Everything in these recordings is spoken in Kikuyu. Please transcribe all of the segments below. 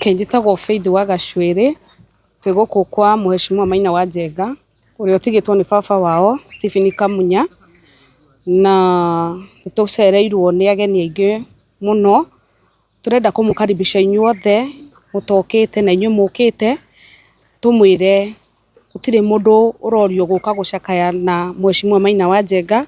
Okay, njĩtagwo Faith wa Gacuĩrĩ, twĩ gũkũ kwa Mheshimiwa Maina wa Njenga, ũrĩa ũtigĩtwo nĩ baba wao Stephen Kamunya, na nĩ tũcereirwo nĩ ageni aingĩ mũno. Tũrenda kũmũkaribisha inyuothe mũtokĩte na inyuĩ mũkĩte, tũmwĩre gũtirĩ mũndũ ũrorio gũka gũcakaya na Mheshimiwa Maina wa Njenga.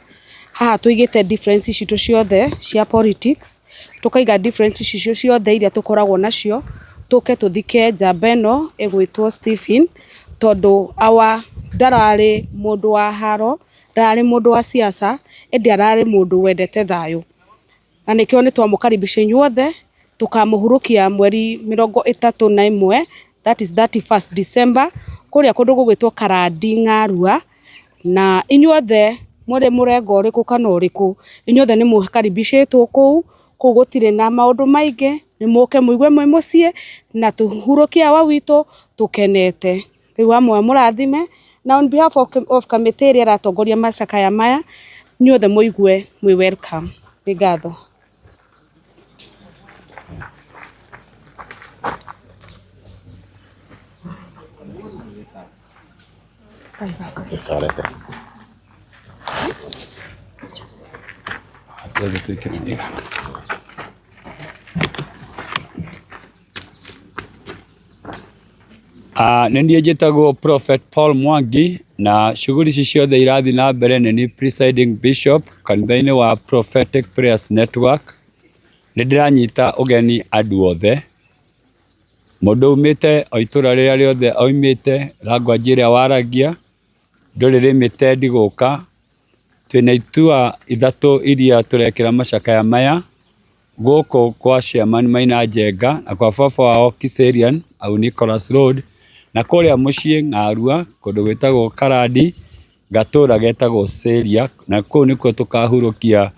Haha tũigĩte difference citũ ciothe cia politics, tũkaiga difference citũ ciothe iria tũkoragwo nacio, tũke tũthike njamba ĩno ĩgwĩtwo Stephen, tondũ our ndararĩ mũndũ wa haro, ndararĩ mũndũ wa siasa, ĩndĩ ararĩ mũndũ wendete thayũ. Na nĩkĩo nĩ twamũkaribisha inyuothe, tũkamũhurũkia mweri 31, that is 31st December, kũrĩa kũndũ gũgwĩtwo Karandi Ng'arua, na inyuothe mũrĩ mũrengo ũrĩkũ kana ũrĩkũ, inyuothe nĩ mũkaribicĩtwo kũu, kũu gũtirĩ na maũndũ maingĩ, nĩ mũke mũigue mwĩ mũciĩ, na tũhurũkie awa witũ tũkenete. Rĩu amwe amũrathime, na on behalf of kamĩtĩ ĩrĩa ĩratongoria macakaya maya, inyuothe mũigue mwĩ welcome. Nĩ ngatho. Nĩ niĩ njĩtagwo Prophet Paul Mwangi na shughuli ici ciothe irathiĩ na mbere nĩ niĩ presiding bishop kanitha-inĩ wa Prophetic Prayers Network. Nĩ ndĩranyita ũgeni andũ othe, mũndũ umĩte o itũra rĩrĩa rĩothe aumĩte, language ĩrĩa waragia, ndũrĩ limited gũka. Twĩna itua ithatũ iria tũrekĩra macakaya maya. Gũkũ kwa Chairman Maina Njenga na kwa baba wao Kiserian hau Nicholas Road, na kũrĩa mũciĩ Ng'arua kũndũ gwĩtagwo Karandi, gatũra getagwo Seria, na kũu nĩkuo tũkahurũkia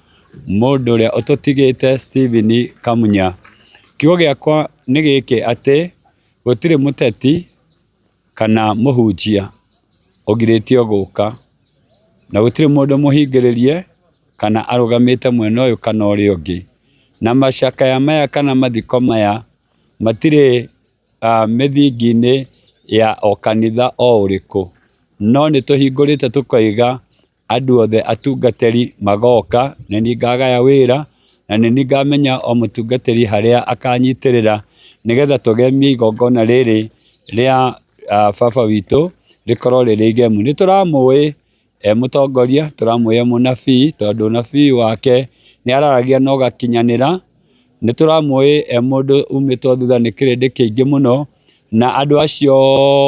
mũndũ ũrĩa ũtũtigĩte Stephen Kamunya. Kiugo gĩakwa nĩ gĩkĩ atĩ gũtirĩ mũteti kana mũhunjia ũgirĩtio gũka, na gũtirĩ mũndũ mũhingĩrĩrie kana arũgamĩte mwena ũyũ kana ũrĩa ũngĩ. Na macakaya maya kana mathiko maya matirĩ mĩthingi-inĩ ya o kanitha o ũrĩkũ, no nĩ tũhingũrĩte tũkoiga andũ othe atungatĩri magoka, nĩ niĩ ngagaya wĩra, na nĩ niĩ ngamenya o mũtungatĩri harĩa akanyitĩrĩra, nĩgetha tũgemie igongona rĩrĩ rĩa baba witũ rĩkorwo rĩrĩ igemu. Nĩ tũramũĩ e mũtongoria, tũramũĩ e mũnabii, tondũ ũnabii wake nĩ araragia na ũgakinyanĩra. Nĩ tũramũĩ e mũndũ umĩtwo thutha nĩ kĩrĩndĩ kĩingĩ mũno, na andũ acio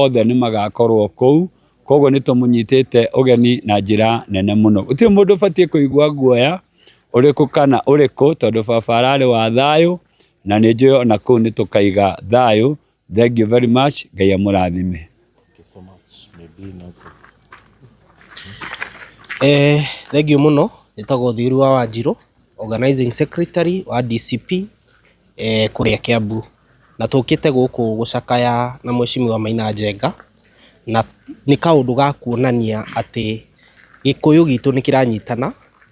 othe nĩ magakorwo kũu. Koguo nĩ tũmũnyitĩte ũgeni na njĩra nene mũno. Gũtirĩ mũndũ ũbatiĩ kũigua guoya ũrĩkũ kana ũrĩkũ, tondũ baba ararĩ wa thayũ, na nĩ njũĩ ona kũu nĩ tũkaiga thayũ. Thank you very much, Ngai amũrathime. Thengiũ mũno, njĩtagwo Thiru wa Wanjirũ, organizing secretary wa DCP kũrĩa Kiambu. Na tũkĩte gũkũ gũcakaya na Mheshimiwa Maina Njenga, na nĩ kaũndũ ga kuonania atĩ gĩkũyũ gitũ nĩ kĩranyitana,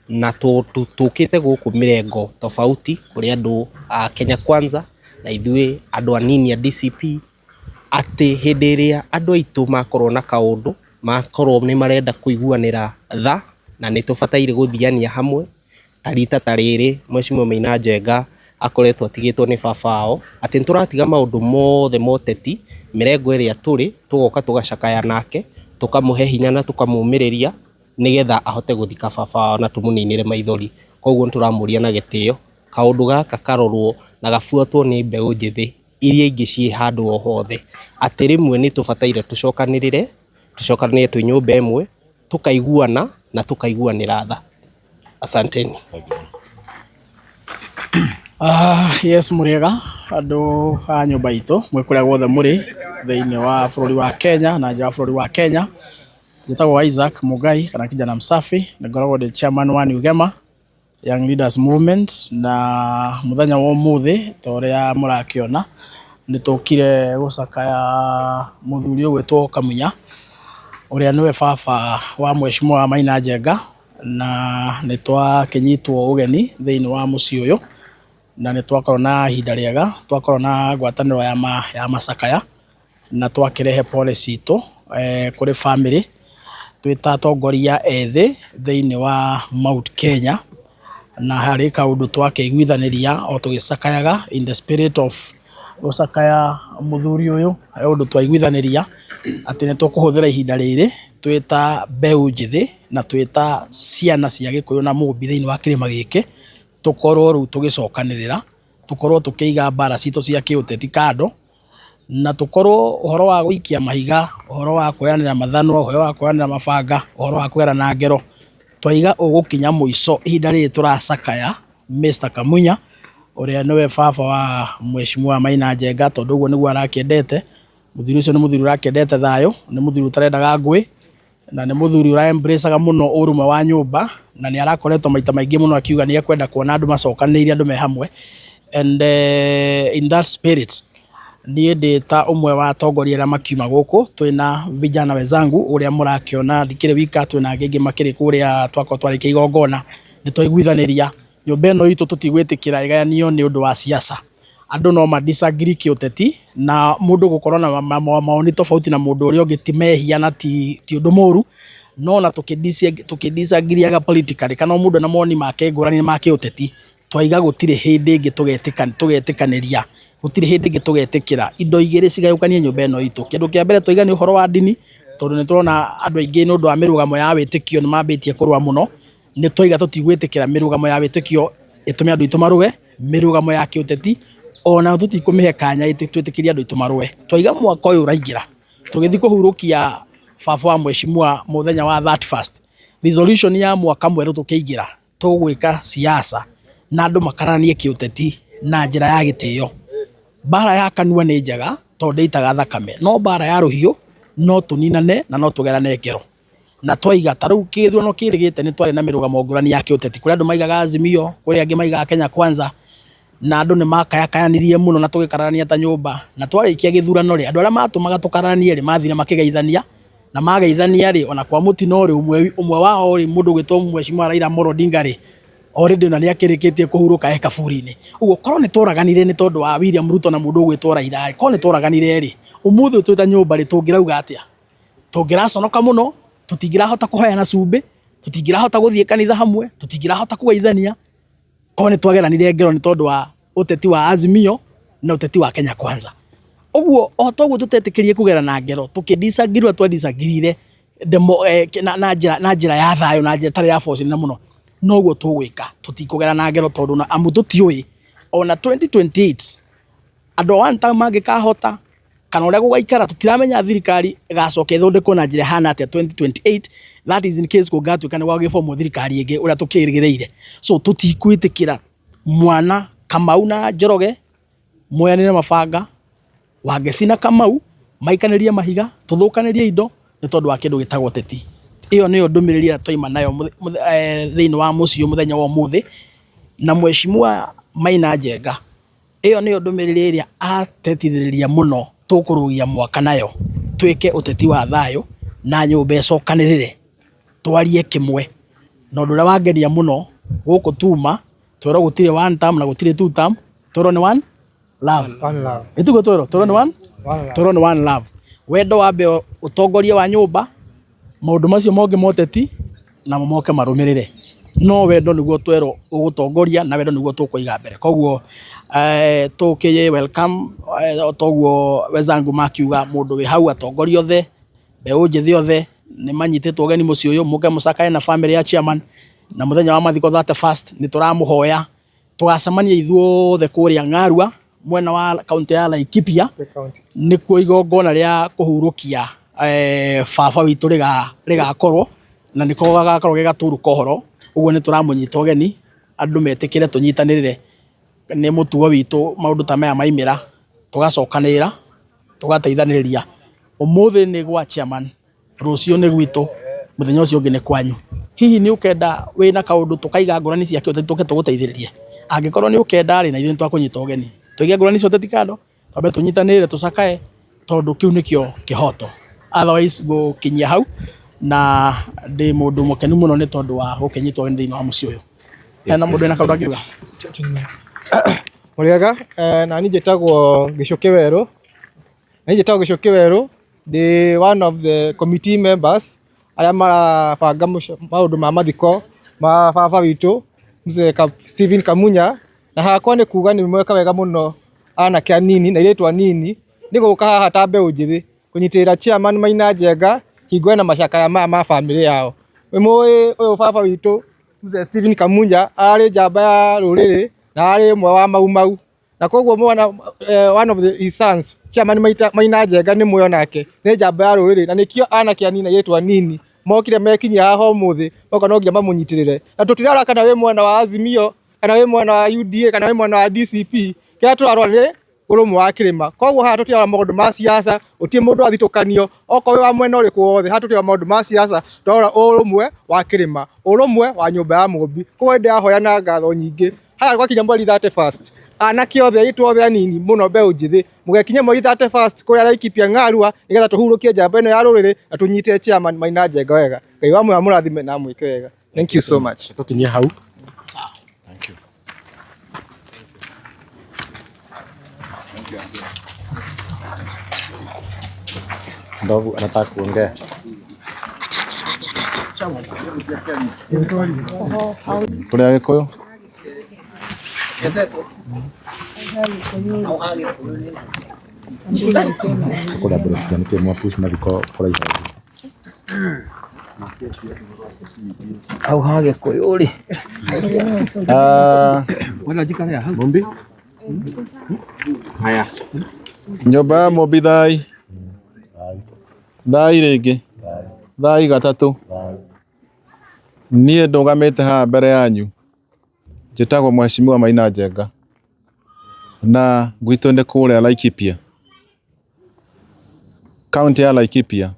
na tũkĩte gũkũ mĩrengo tofauti, kũrĩ andũ a Kenya Kwanza, na ithuĩ andũ anini a DCP, atĩ hĩndĩ ĩrĩa andũ aitũ makorwo na kaũndũ, makorwo nĩ marenda kũiguanĩra tha, na nĩ tũbataire gũthiania hamwe. Ta rita ta rĩrĩ Mheshimiwa Maina Njenga akoretwo atigĩtwo nĩ baba wao, atĩ nĩ tũratiga maũndũ mothe ma ũteti, mĩrengo ĩrĩa tũrĩ, tũgoka tũgacakaya nake, tũkamũhe hinya na tũkamũmĩrĩria, nĩgetha ahote gũthika baba wao na tũmũninĩre maithori. Koguo nĩ tũramũria na gĩtĩo, kaũndũ gaka karorwo na gabuatwo nĩ mbeũ njĩthĩ iria ingĩ ciĩ handũ o hothe, atĩ rĩmwe nĩ tũbataire tũcokanĩrĩre, tũcokanĩrĩre twĩ nyũmba ĩmwe, tũkaiguana na tũkaiguanĩra tha. Asanteni. Yes mũrĩega andũ a nyũmba itũ mwĩ kũrĩa guothe mũrĩ thĩinĩ wa bũrũri wa Kenya na nja wa bũrũri wa Kenya. Njĩtagwo Isaac Mũngai kana Kijana Msafi, na ngoragwo ndĩ chairman wa New Gema Young Leaders Movement, na mũthenya wa ũmũthĩ ta ũrĩa mũrakĩona nĩ tũkire gũcakaya mũthuri ũgwĩtwo Kamunya, ũrĩa nĩwe baba wa Mheshimiwa Maina Njenga, na nĩ twakĩnyitwo ũgeni thĩinĩ wa mũciĩ ũyũ. Na nĩ twakorwo na ihinda rĩega, twakorwo na ngwatanĩro ya macakaya, na twakĩrehe pole citũ kũrĩ bamĩrĩ twĩ ta atongoria ethĩ thĩinĩ wa Mount Kenya. Na harĩ kaũndũ twakĩiguithanĩria o tũgĩcakayaga in the spirit of gũcakaya mũthuri ũyũ, he ũndũ twaiguithanĩria atĩ nĩ tũkũhũthĩra ihinda rĩrĩ twĩ ta mbeũ njĩthĩ na twĩ ta ciana cia Gĩkũyũ na Mũmbi thĩinĩ wa kĩrĩma gĩkĩ, tũkorwo rĩu tũgĩcokanĩrĩra, tũkorwo tũkĩiga mbara citũ cia kĩũteti kando, na tũkorwo ũhoro wa gũikia mahiga, ũhoro wa kuoyanĩra mathanwa, ũhoro wa kuoyanĩra mabanga, ũhoro wa kũgerana ngero, twaiga ũgũkinya mũico ihinda rĩrĩ tũracakaya Mr. Kamunya, ũrĩa nĩwe baba wa Mheshimiwa Maina Njenga, tondũ ũguo nĩguo arakĩendete. Mũthuri ũcio nĩ mũthuri ũrakĩendete thayũ, nĩ mũthuri ũtarendaga ngũĩ, na nĩ mũthuri ũra embrace mũno ũrũmwe wa nyũmba, na nĩ arakoretwo maita maingĩ mũno akiuga nĩ ekwenda kuona andũ macokanĩrĩire, andũ me hamwe. And in that spirit, niĩ ndĩ ta ũmwe wa atongoria arĩa makiuma gũkũ, twĩna vijana wenzangu ũrĩa mũrakĩona ndikĩrĩ wika, twĩna angĩ aingĩ makĩrĩ kũrĩa twakorwo twarĩkia igongona, nĩ twaiguithanĩria nyũmba ĩno itũ tũtigwĩtĩkĩra ĩgayanio nĩ ũndũ wa siasa. Andũ no ma disagree kĩũteti, na mũndũ gũkorwo na mawoni tofauti na mũndũ ũrĩa ũngĩ ti mehia na ti ũndũ mũru, no na tũkĩ politically kana mũndũ na mawoni make ngũrani ma kĩũteti, twaiga gũtirĩ hĩndĩ ĩngĩ tũgetĩkanĩria, gũtirĩ hĩndĩ ĩngĩ tũgetĩkĩra indo igĩrĩ cigayũkanie nyũmba ĩno itũ. Kĩndũ kĩa mbere twaiga nĩ ũhoro wa ndini, tondũ nĩ tũrona andũ aingĩ nĩ ũndũ wa mĩrũgamo ya wĩtĩkio nĩ mambĩtie kũrũa mũno. Nĩ twaiga tũtigwĩtĩkĩra mĩrũgamo ya wĩtĩkio ĩtũme andũ aitũ marũe, mĩrũgamo ya kĩũteti ona tũtikũmĩhe kanya twĩtĩkĩrie andũ aitũ marũe. Twaiga mwaka ũyũ ũraingĩra tũgĩthiĩ kũhurũkia baba wa mheshimiwa mũthenya wa 31st, resolution ya mwaka mwerũ tũkĩingĩra tũgwĩka siasa na andũ makaranie kĩũteti na njĩra ya gĩtĩo. Mbara ya kanua nĩ njega tondũ ndĩitaga thakame, no mbara ya rũhiũ no tũninane na no tũgerane ngero. Na twaiga ta rĩu kĩthurano kĩrĩgĩte nĩ twarĩ na mĩrũgamo ngũrani ya kĩũteti, kũrĩ andũ maigaga Azimio, kũrĩ angĩ maigaga Kenya Kwanza, na andũ nĩ makayakayanirie mũno na tũgĩkararania ta nyũmba. Na twarĩkia gĩthurano rĩ, andũ arĩa matũmaga tũkararanie rĩ, mathire makĩgeithania, na mageithania rĩ, ona kwa mũtino rĩ, ũmwe wao rĩ, mũndũ ũgwĩtwo Mheshimiwa Raila Amolo Odinga rĩ, already ona nĩ akĩrĩkĩtie kũhurũka e kaburi-inĩ. Ũguo korwo nĩ tworaganire nĩ tondũ wa William Ruto na mũndũ ũgwĩtwo Raila rĩ, korwo nĩ tworaganire rĩ, ũmũthĩ ũyũ twĩ ta nyũmba rĩ, tũngĩrauga atĩa? Tũngĩraconoka mũno, tũtingĩrahota kũheana cumbĩ, tũtingĩrahota gũthiĩ kanitha hamwe, tũtingĩrahota kũgeithania, korwo nĩ twageranire ngero nĩ tondũ wa ũteti wa Azimio na ũteti wa Kenya Kwanza. Ũguo o toguo tũtetĩkĩrie kũgerana ngero, tũkĩ disagree ũrĩa twa disagree na njĩra ya thayũ na njĩra ĩtarĩ ya force nene mũno, noguo tũgwĩka, tũtikũgerana ngero tondũ amu tũtiũĩ ona 2028 andũ a one term mangĩkahota kana ũrĩa gũgaikara, tũtiramenya thirikari ĩgacoka ĩthondekwo na njĩra ĩhana atĩa 2028, that is in case kũngĩgatuĩka nĩ gwagĩbomwo thirikari ĩngĩ ũrĩa tũkĩrĩgĩrĩire. So tũtikwĩtĩkĩra mwana Kamau na Njoroge moyanĩre mabanga, Wangeci na Kamau maikanĩrie mahiga, tũthũkanĩrie indo nĩ tondũ wa kĩndũ gĩtagwo ũteti. Ĩyo nĩyo ndũmĩrĩri ĩrĩa twaima nayo thĩinĩ wa mũciĩ mũthenya wa ũmũthĩ, na Mheshimiwa Maina Njenga, ĩyo nĩyo ndũmĩrĩri ĩrĩa atetithĩrĩria mũno tũkũrũgia mwaka nayo, twĩke ũteti wa thayũ na nyũmba ĩcokanĩrĩre, twarie kĩmwe. Na ũndũ ũrĩa wangenia mũno gũkũ tuma, twerwo gũtirĩ one term na gũtirĩ two term, twerwo nĩ one love. Nĩ tiguo twerwo? Twerwo nĩ one? Twerwo nĩ one love. Wendo wambe ũtongorie wa nyũmba, maũndũ macio mongĩ ma ũteti namo moke marũmĩrĩre. No wendo nĩguo twerwo ũgũtongoria na wendo nĩguo tũkũiga mbere. Koguo tũkĩ welcome o toguo wenzangu makiuga mũndũ wĩ hau, atongoria othe, mbeũ njĩthĩ othe nĩ manyitĩtwo ũgeni mũciĩ ũyũ, mũke mũcakae na famĩlĩ ya chairman, na mũthenya wa mathiko 31st nĩ tũramũhoya tũgacemania ithuothe kũrĩa Ng'arua mwena wa kaunti ya Laikipia, nĩkuo igongona rĩa kũhurũkia baba witũ rĩgakorwo, na nĩko gagakorwo ge gaturu ka ũhoro. Ũguo nĩ tũramũnyita ũgeni andũ metĩkĩre tũnyitanĩrĩre, nĩ mũtugo witũ maũndũ ta maya maimĩra tũgacokanĩrĩra tũgateithanĩrĩria. Ũmũthĩ nĩ gwa chairman, rũciũ nĩ gwitũ, mũthenya ũcio ũngĩ nĩ kwanyu. Hihi nĩ ũkenda wĩna kaũndũ tũkaiga ngũrani cia kĩũteti tũke tũgũteithĩrĩrie? Angĩkorwo nĩ ũkenda rĩ, na ithuĩ nĩ twakũnyita ũgeni. Tũige ngũrani cia ũteti kando, twambe tũnyitanĩre tũcakae, tondũ kĩu nĩkĩo kĩhoto. Otherwise ngũkinyia hau, na ndĩ mũndũ mũkenu mũno nĩ tondũ wa gũkĩnyitwo ũgeni thĩinĩ wa mũciĩ ũyũ. Hena mũndũ wĩna kaũndũ angiuga? Mũrĩega, na niĩ njĩtagwo Gĩchũkĩ Werũ, na niĩ njĩtagwo Gĩchũkĩ Werũ, ndĩ one of the committee members arĩa marabanga maũndũ ma mathiko ma baba witũ Mzee Stephen Kamunya, na hakwa nĩ kuga nĩ mweka wega mũno anake anini na airĩtu anini nĩ gũka haha ta mbeũ njĩthĩ kũnyitĩrĩra chairman Maina Njenga hingo ena macakaya maya ma bamĩrĩ yao. Nĩ mũĩ ũyũ baba witũ Mzee Stephen Kamunya ararĩ njamba ya rũrĩrĩ na ararĩ ũmwe wa Mau Mau na koguo mwana one of his sons chairman Maina Njenga nĩ mũĩ onake nĩ njamba ya rũrĩrĩ na nĩkĩo anake anini na airĩtu anini mokire mekinyia haha ũmũthĩ moka no nginya mamũnyitĩrĩre na tũtirarora kana wĩ mwena wa Azimio kana wĩ mwena wa UDA kana wĩ mwena wa DCP kĩrĩa tũrarora nĩ ũrũmwe wa kĩrĩma. Koguo haha tũtirarora maũndũ ma siasa, gũtirĩ mũndũ athitũkanio, okorwo wĩ wa mwena ũrĩkũ wothe, haha tũtirarora maũndũ ma siasa, tũrarora ũrũmwe wa kĩrĩma, ũrũmwe wa nyũmba ya Mũmbi. Koguo nĩ ndĩrahoya na ngatho nyingĩ, haha gwakinya mweri 31st, anake othe aitũ othe anini mũno mbeũ njĩthĩ, mũgekinya mweri 31st kũrĩa Laikipia Ng'arua, nĩgetha tũhurũkie njamba ĩno ya rũrĩrĩ na tũnyite chairman Maina Njenga wega. Ngai wa muoyo amũrathime na amwĩke wega. Thank you so much. Tũkinyie hau. Thank you. Ndovu anataka kuongea. Tũrĩ Agĩkũyũ. Kũrĩa mbere nĩkĩ mwa push mathiko kũraiha ũguo. Hau ha Gĩkũyũ rĩ. Mumbi? Nyũmba ya Mũmbi thai. Thai rĩngĩ. Thai gatatũ. Niĩ ndũgamĩte haha mbere yanyu njĩtagwo Mheshimiwa Maina Njenga na gwitũ nĩ kũrĩa Laikipia, kaũntĩ ya Laikipia,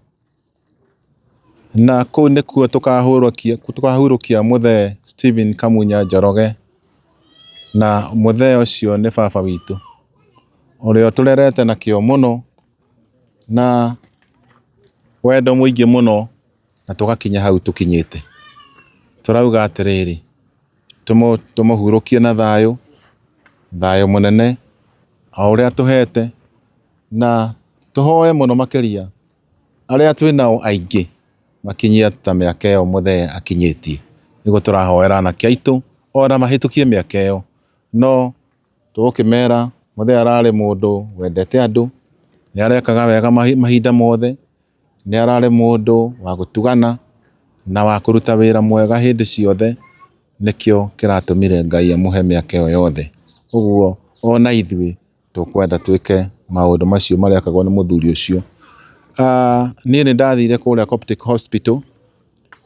na kũu nĩkuo tũkahurũkia mũthee Stephen Kamunya Njoroge, na mũthee ũcio nĩ baba witũ ũrĩa ũtũrerete na kĩo mũno na wendo mũingĩ mũno na tũgakinya hau tũkinyĩte. Tũrauga atĩrĩrĩ, tũmũhurũkie na thayũ, thayũ mũnene o ũrĩa atũhete, na tũhoe mũno makĩria arĩa twĩ nao aingĩ makinyie ta mĩaka ĩyo mũthee akinyĩtie. Nĩguo tũrahoera anake aitũ ona mahĩtũkie mĩaka ĩyo, no tũgũkĩmera mũthee ararĩ mũndũ wendete andũ, nĩ arekaga wega mahinda mothe, nĩ ararĩ mũndũ wa gũtugana na wa kũruta wĩra mwega hĩndĩ ciothe, nĩkĩo kĩratũmire Ngai amũhe mĩaka ĩyo yothe. Ũguo ona ithuĩ tũkwenda twĩke maũndũ macio marekagwo nĩ mũthuri ũcio. Niĩ nĩ ndathire kũrĩa Coptic Hospital,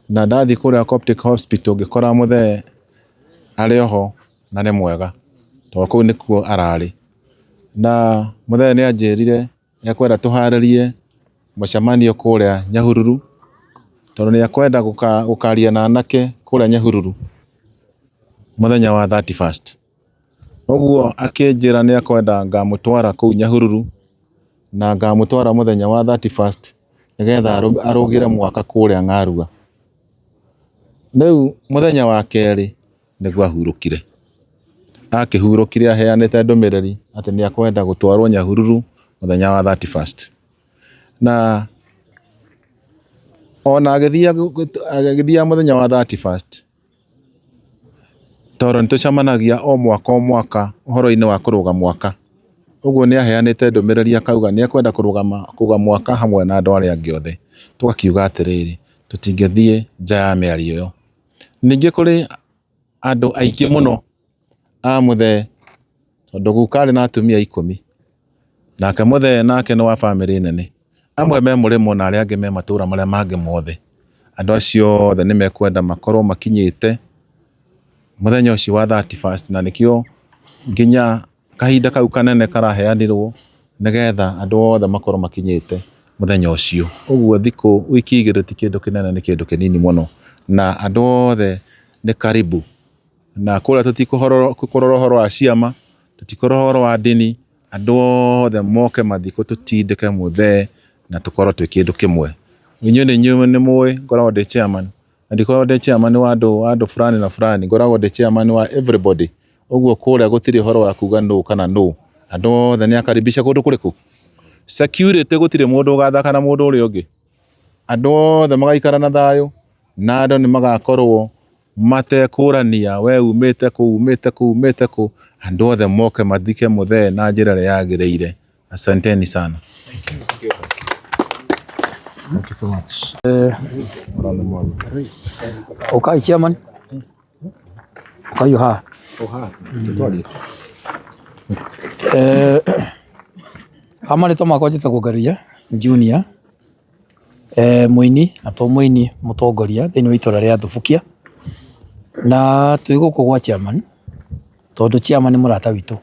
na ndathiĩ kũrĩa Coptic Hospital ngĩkora mũthee arĩ oho na nĩ mwega, tondũ kũu nĩkuo ararĩ. Na mũthee nĩ anjĩrire ekwenda tũharĩrie mũcemanio kũrĩa Nyahururu, tondũ nĩ ekwenda gũkaria na anake kũrĩa Nyahururu mũthenya wa 31st. Ũguo akĩnjĩra nĩ ekwenda ngamũtwara kũu Nyahururu na ngamũtwara mũthenya wa 31st nĩgetha arũgĩre mwaka kũrĩa Ng'arua. Rĩu mũthenya wa kerĩ nĩguo ahurũkire. Akĩhurũkire aheanĩte ndũmĩrĩri atĩ nĩ ekwenda gũtwarwo Nyahururu mũthenya wa 31st. Na ona agĩthiaga mũthenya wa 31st, tondũ nĩ tũcemanagia o mwaka o mwaka ũhoro-inĩ wa kũrũga mwaka. Ũguo nĩ aheanĩte ndũmĩrĩri akauga nĩ ekwenda kũrũga mwaka hamwe na andũ arĩa angĩ othe. Tũgakiuga atĩrĩrĩ, tũtingĩthiĩ nja ya mĩario ĩyo. Ningĩ kũrĩ andũ aingĩ mũno a mũthee, tondũ guka arĩ na atumia 10, nake mũthee nake nĩ wa bamĩrĩ nene. Amwe me mũrĩmo na arĩa angĩ me matũra marĩa mangĩ mothe. Andũ acio othe nĩ mekwenda makorwo makinyĩte mũthenya ũcio wa 31st, na nĩkĩo nginya kahinda kau kanene karaheanirwo nĩgetha andũ othe makorwo makinyĩte mũthenya ũcio. Ũguo thikũ wiki igĩrĩ ti kĩndũ kĩnene, nĩ kĩndũ kĩnini mũno, na andũ othe nĩ karibu. Na kũrĩa tũtikũrora ũhoro wa ciama, tũtikũrora ũhoro wa ndini, andũ othe moke mathiko tũtindĩke mũthee na tũkorwo twĩ kĩndũ kĩmwe. Inyuĩ nĩ inyuĩ nĩ mũĩ ngoragwo ndĩ chairman, na ndikoragwo ndĩ chairman wa andũ fulani na fulani, ngoragwo ndĩ chairman wa everybody. Ũguo kũrĩa gũtirĩ ũhoro wa kuga nũ kana nũ. Andũ othe nĩ akaribisha kũndũ kũrĩkũ? Security gũtirĩ mũndũ ũgathaka na mũndũ ũrĩa ũngĩ. Andũ othe magaikara na thayũ na andũ nĩ magakorwo matekũrania we umĩte kũ, umĩte kũ, umĩte kũ. Andũ othe moke mathike mũthee na njĩra ĩrĩa yagĩrĩire. Asanteni sana. Thank you so much. Ũkai chairman. Ũkai o haha. Eh, ha marĩtwa makwa njĩtagwo Ngaruiya Junior, eh, mũini na to mũini mũtongoria thĩinĩ wa itũra rĩa Thubukia, na twĩ gũkũ gwa chairman tondũ chairman nĩ mũrata witũ.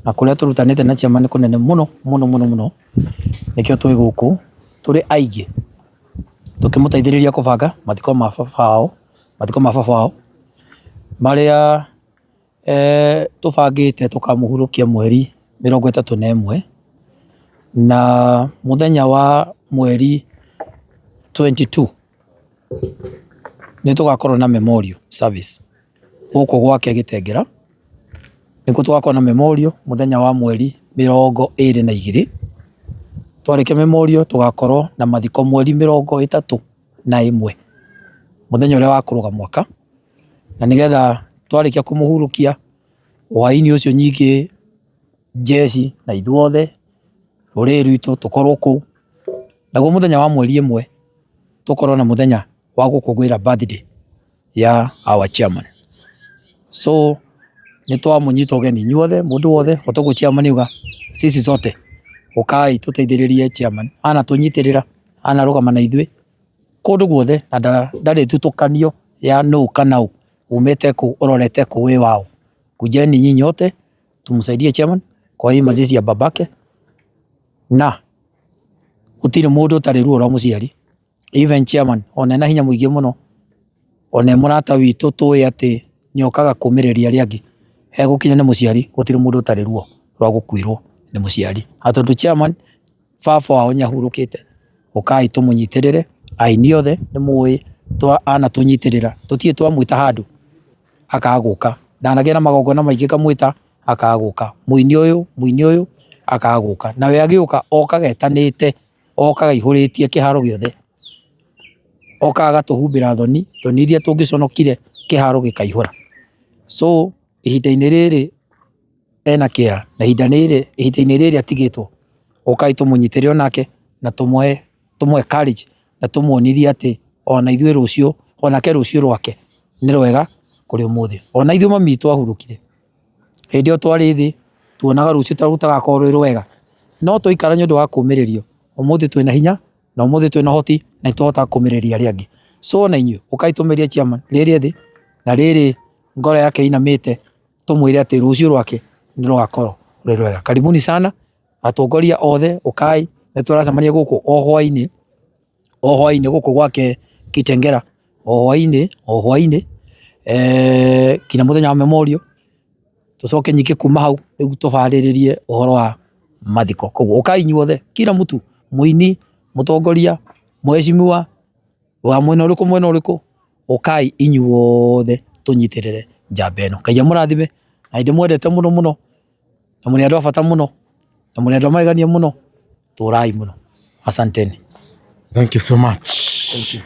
Na kũrĩa tũrutanĩte na chairman nĩ kũnene mũno mũno mũno mũno, nĩkĩo twĩ gũkũ tũrĩ aingĩ tũkĩmũteithĩrĩria kũbanga mathiko ma baba wao, mathiko ma baba wao marĩa tũbangĩte tũkamũhurũkia mweri 31 na mũthenya wa mweri 22 nĩ tũgakorwo na memorial service. Gũkũ gwake Gĩtengera, nĩkuo tũgakorwo na memorial mũthenya wa mweri 22, twarĩkia memorial tũgakorwo na mathiko mweri 31, mũthenya ũrĩa wa kũrũga mwaka, na nĩgetha twarĩkia kũmũhurũkia hwainĩ ũcio ningĩ njeci na ithuothe rũrĩrĩ rwitũ tũkorwo kũu, naguo mũthenya wa mweri 1 tũkorwo na mũthenya wa gũkũngũĩra birthday ya our chairman. So nĩ twamũnyita ũgeni inyuothe mũndũ wothe o toguo chairman auga sisi sote ũkai tũteithĩrĩrie chairman anatũnyitĩrĩra anarũgama na ithuĩ kũndũ guothe na ndarĩ thutũkanio ya nũ kana ũ umĩte kũ ũrorete kũ wĩ waũ. Kujeni nyinyi nyote tumsaidie chairman kwa hii mazishi ya babake na gũtirĩ mũndũ ũtarĩ ruo rwa mũciari. Even chairman ona ena hinya mũingĩ mũno ona e mũrata witũ tũĩ atĩ nĩ okaga kũmĩrĩria arĩa angĩ, hegũkinya nĩ mũciari gũtirĩ mũndũ ũtarĩ ruo rwa gũkuĩrwo nĩ mũciari. Na tondũ chairman baba wao nĩ ahurũkĩte, ũkai tũmũnyitĩrĩre, aini othe nĩ mũĩ anatũnyitĩrĩra, tũtirĩ twamwĩta handũ akaga gũka, ndanagĩa na magongona maingĩ ngamwĩta akaga gũka, mũini ũyũ, mũini ũyũ akaga gũka, nawe agĩũka okaga etanĩte okaga aihũrĩtie kĩharo gĩothe, okaga agatũhumbĩra thoni, thoni iria tũngĩconokire kĩharo gĩkaihũra. So ihinda-inĩ rĩrĩ ena kĩeha na ihinda-inĩ rĩrĩ atigĩtwo, ũkai tũmũnyitĩrĩre onake na tũmũhe courage na tũmuonithie atĩ ona ithuĩ rũciũ, onake rũciũ rwake nĩ rwega kũrĩ ũmũthĩ. Ona ithuĩ mami witũ ahurũkire, hĩndĩ ĩyo twarĩ thĩ tuonaga rũciũ ta rũtagakorwo rwĩ rwega, no twaikara nĩ ũndũ wa kũmĩrĩrio, ũmũthĩ twĩna hinya na ũmũthĩ twĩna ũhoti na nĩ tũhotaga kũmĩrĩria arĩa angĩ. So ona inyuĩ ũkai tũmĩrĩrie chairman rĩrĩ ethĩ na rĩrĩ ngoro yake ĩinamĩte tũmwĩre atĩ rũciũ rwake nĩ rũgakorwo rwĩ rwega. Karibuni sana atongoria othe ũkai nĩ tũracemania gũkũ o hwainĩ, o hwainĩ gũkũ gwake Kitengela, o hwainĩ, o hwainĩ nginya mũthenya wa memorial, tũcoke ningĩ kuma hau rĩu tũbarĩrĩrie ũhoro wa mathiko. Koguo ũkai inyuothe kila mtu, mũini, mũtongoria, mheshimiwa wa mwena ũrĩkũ mwena ũrĩkũ, ũkai inyuothe tũnyitĩrĩre njamba ĩno. Ngai amũrathime na nĩ ndĩmwendete mũno mũno na mũrĩ andũ a bata mũno na mũrĩ andũ a magegania mũno, tũrai mũno. Asanteni. Thank you so much.